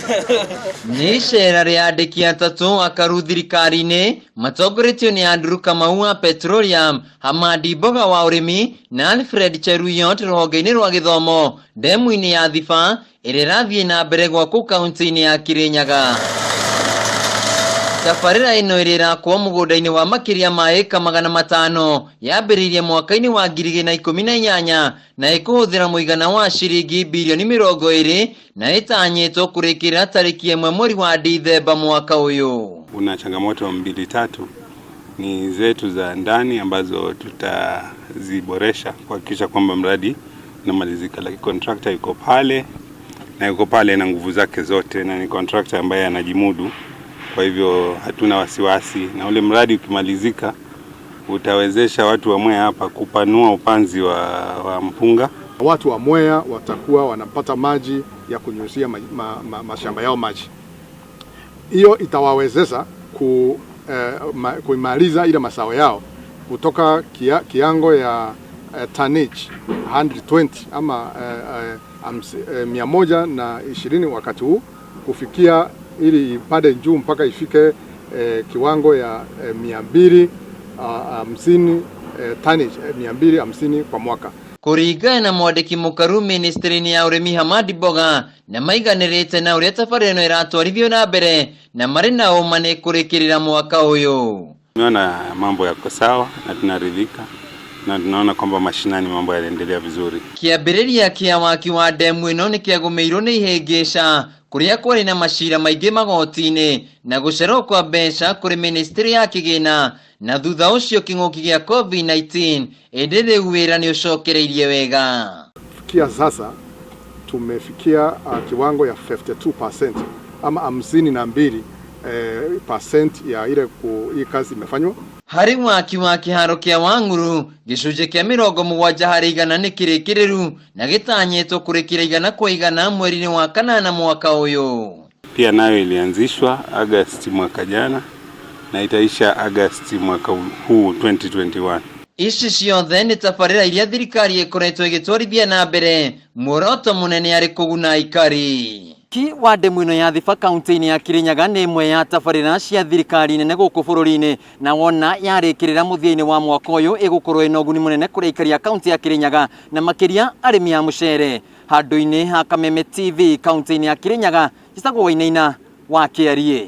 Nĩ icera rĩa andĩki atatũ akaru thirikari-inĩ matongoretio nĩ Andrew Kamau wa Petroleum, Hamadi Mboga wa ũrĩmi na Alfred Cheruiyot rũhonge-inĩ rwa gĩthomo ndemu-inĩ ya Thiba ĩrĩa ĩrathiĩ na mbere gwakwo kaunti-inĩ ya Kirinyaga. Tabarĩra ĩno ĩrĩa ĩrakwo mũgũnda-inĩ wa makĩria ma ĩka 500 yambĩrĩirie mwaka-inĩ wa 2018 na ĩkũhũthĩra mũigana wa ciringi birioni 20 na ĩtanyĩtwo kũrĩkĩrĩra tarĩki 1 mweri wa Dithemba mwaka ũyũ. Kuna changamoto mbili tatu ni zetu za ndani ambazo tutaziboresha kuhakikisha kwamba mradi unamalizika, lakini contractor yuko pale na yuko pale na nguvu zake zote, na ni contractor ambaye anajimudu. Kwa hivyo hatuna wasiwasi, na ule mradi ukimalizika utawezesha watu wa Mwea hapa kupanua upanzi wa mpunga. Watu wa Mwea watakuwa wanapata maji ya kunyunyizia mashamba yao maji. Hiyo itawawezesha kuimaliza ile mazao yao kutoka kiango ya tonnage 120 ama 120 wakati huu kufikia ili ipande juu mpaka ifike kiwango ya 250, tonnage 250 kwa mwaka. Kũringana na mwandĩki mũkaru ministry-inĩ ya ũrĩmi Hamadi Mboga na maiganĩrĩte na ũrĩa tabarĩra ĩno ĩratwarithio na mbere na marĩ na ũma nĩ kũrĩkĩrĩra mwaka ũyũ. Tumeona mambo yako sawa na tunaridhika na tunaona kwamba mashinani mambo yanaendelea vizuri. Kĩambĩrĩria kĩa waki wa ndemu ĩno nĩ kĩagũmĩirwo nĩ ihĩngĩca kũrĩa kwarĩ na macira maingĩ magoti-inĩ na gũcererwo kwa mbeca kũrĩ ministry ya kĩgĩna na thutha ũcio kĩng'ũki gĩa COVID-19, ĩndĩ rĩu wĩra nĩ ũcokereirie wega. Kufikia sasa tumefikia kiwango ya 52% ama 52 percent ya ile hii kazi imefanywa. Harĩ waki wa kĩharo kĩa Wang'uru gĩcunjĩ kĩa 70% nĩ kĩrĩkĩrĩru na gĩtanyĩtwo kũrĩkĩra 100% mweri-inĩ wa kanana mwaka ũyũ. Pia nayo ilianzishwa Agosti mwaka jana na itaisha Agosti mwaka huu 2021. Ici ciothe nĩ tabarĩra iria thirikari ĩkoretwo ĩgĩtwarithia na mbere, muoroto mũnene arĩ kũguna aikari. Ki wa ndemu ĩno ya Thiba kaunti-inĩ ya Kirinyaga nĩ ĩmwe ya tabarĩra cia thirikari nene gũkũ bũrũri-inĩ, na wona yarĩkĩrĩra mũthia-inĩ wa mwaka ũyũ ĩgũkorwo ĩna ũguni mũnene kũrĩ aikari a kaunti ya Kirinyaga na makĩria arĩmi a mũcere. Handũ-inĩ ha Kameme TV kaunti-inĩ ya Kirinyaga, njĩtagwo Wainaina wa Kĩariĩ.